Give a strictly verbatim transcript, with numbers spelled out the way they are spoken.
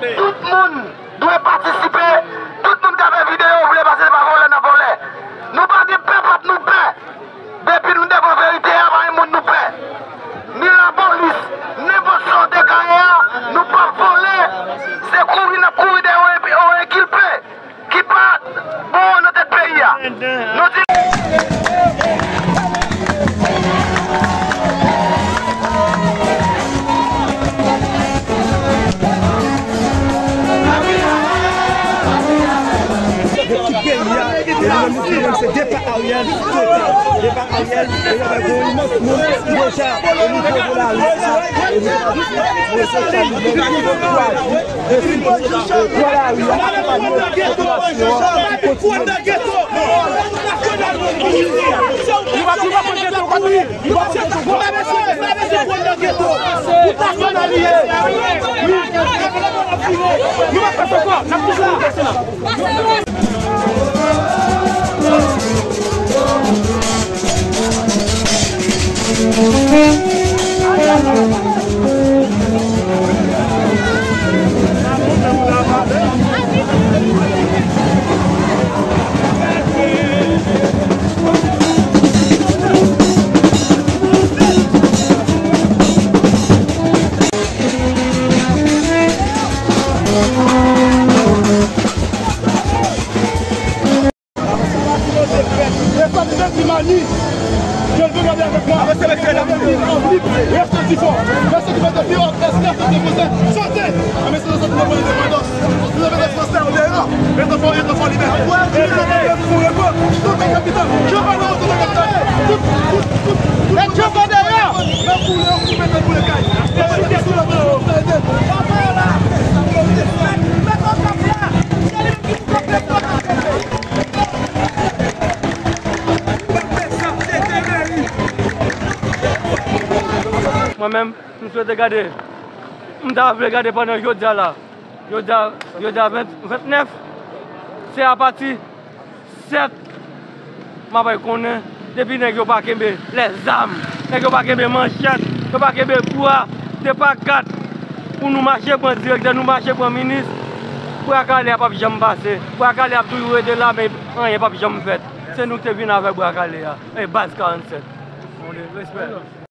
Tout moun dwe patisipe. Tout moun k ap fè videyo, vle pase pa vòlè nan vòlè. Nou pa gen pè, pap nou pè. Depi nou devan verite a, pa gen moun nou pè. Ni lapolis, nenpòt sa w deklare a, nou p ap vole. Se kouri n ap kouri dèyè yon, yon enkilpe ki pa bon nan tèt peyi a. Nou di. Tout peyi a, e nou menm nou konnen se depa Ariel total. Depa Ariel, e nou wè gon imans moun ki deja o nivo de lari sa, o nivo de lari sa, nou menm nou kouraje desann nan lari a, akonpanye popilasyon an pou kontinye. Nou pa, nou pa pran geto, nou pa pran geto. Restez avec moi. Restez fort. Merci de votre vie. Restez, restez, restez. Sortez. Mwen se sa nou pran endepandans. Nou leve lè fransè, nou leve lè fransè, nou leve lè fransè, nou leve lè fransè, nou leve lè fransè. Tout kapital, Djòkò deyò, tout kapital. Tout, tout, tout, tout. Met Djòkò deyò. Nan koulè, ou mete koulè kay. Mwen menm, m swete gade. M ta vle gade pandan jodi a la. Jodi a, jodi a ven, vennèf. Se apati sèt, m ap konnen, depi nèg yo pa kenbe lèzam, nèg yo pa kenbe manchèt, yo pa kenbe bwa, de pa kat, pou nou mache pran direktè, nou mache pran minis, bwa kale a p ap janm pase. Bwa kale ap toujou rete la, men anyen p ap janm fèt. Se nou ki te vin avèk bwa kale a. E baz karannsèt. Respè.